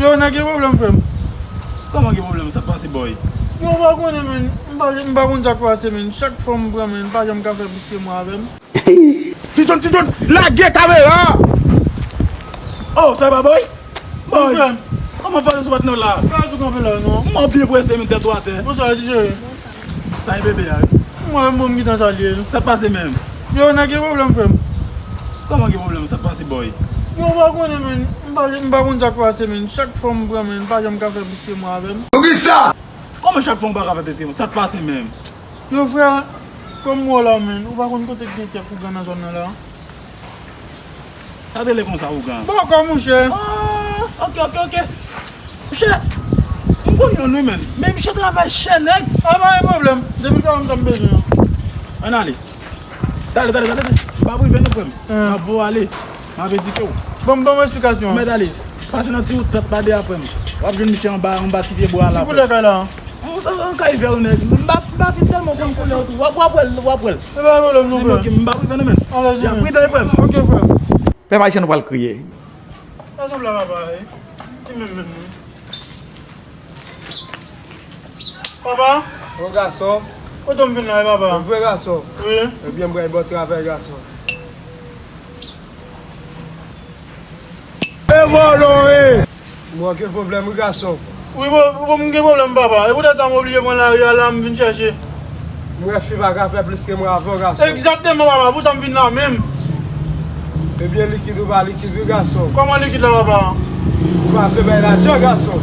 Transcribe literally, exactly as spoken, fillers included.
Yo, nèg, gen pwoblèm, frè m. Kòman gen pwoblèm? Sa k pase, boy? Yo, ou pa konnen, men. M pa, m pa konn sa k pase, men. Chak fanm m pran, men, pa janm ka fè plis ke mwen avè m. Ti John, Ti John, lage kamera! Oh, sa va, boy? Boy, kòman pase sou patnè w la? Pa sou kanpe la, non. Mwen byen prese, men tèt ou atè. Bonswa, ti cheri. Sa e bebe a, wi. Mwen menm, mwen m gentan salye l. Sa k pase menm? Yo, nèg, gen pwoblèm, frè m. Kòman gen pwoblèm? Sa k pase, boy? Yo, ou pa konnen, men. M pa, m pa konn sa k pase, men. Chak fanm m pran, men, pa janm ka fè plis ke mwen avè m. Poukisa? Kòman chak fanm ou pa ka fè plis ke mwen? Sa k pase menm? Yo, frè, kòm m wè w la, men, ou pa konn kote k gen kèk ougan nan zòn nan la? Sa te le konsa, ougan. Bòkò, monchè. Ah, ok, ok, ok. Monchè, m konn youn, wi, men. Men misye travay chè, nèg. A, pa gen pwoblèm. Depi l ka ban m sa m bezwen an. Ann ale. Tale, tale, tale, tale. M ap rive non, frè m. M ap voye w ale. M ap edike w. Ban m, ban m esplikasyon an. Mèt ale. Pase nan ti wout sèt pa de a, frè m. W ap jwenn misye anba, anba ti pye bwa la, frè m. Ki koulè kay la? An, an, an kay vè, nèg. M pa, m pa fin tèlman konn koulè yo tou. W ap, w ap wè l, w ap wè l. E pa gen pwoblèm non, frè. Ok, m pa rive non, men. Alèz, men. Prudent, frè m. Ok, frè. Pèp ayisyen, nou pral kriye. Sa sanble a papa, wi. Ki menm menm, wi. Papa? O gason. Kote m vin la, wi, papa? Vre gason. Wi. Ebyen, m pral ba w travay, gason. E vòlò, e! Mwen gen pwoblèm, wi, gason. Wi, bon, bon, m gen pwoblèm, papa. E poutèt sa m oblije pran lari a la, m vin chèche. M wè fi pa ka fè plis ke mwen avè w, gason. Egzakteman, papa. Pou sa m vin la menm. Ebyen, likid ou pa likid, wi, gason. Kòman likid la, papa? Ou pa vle bay lajan, gason.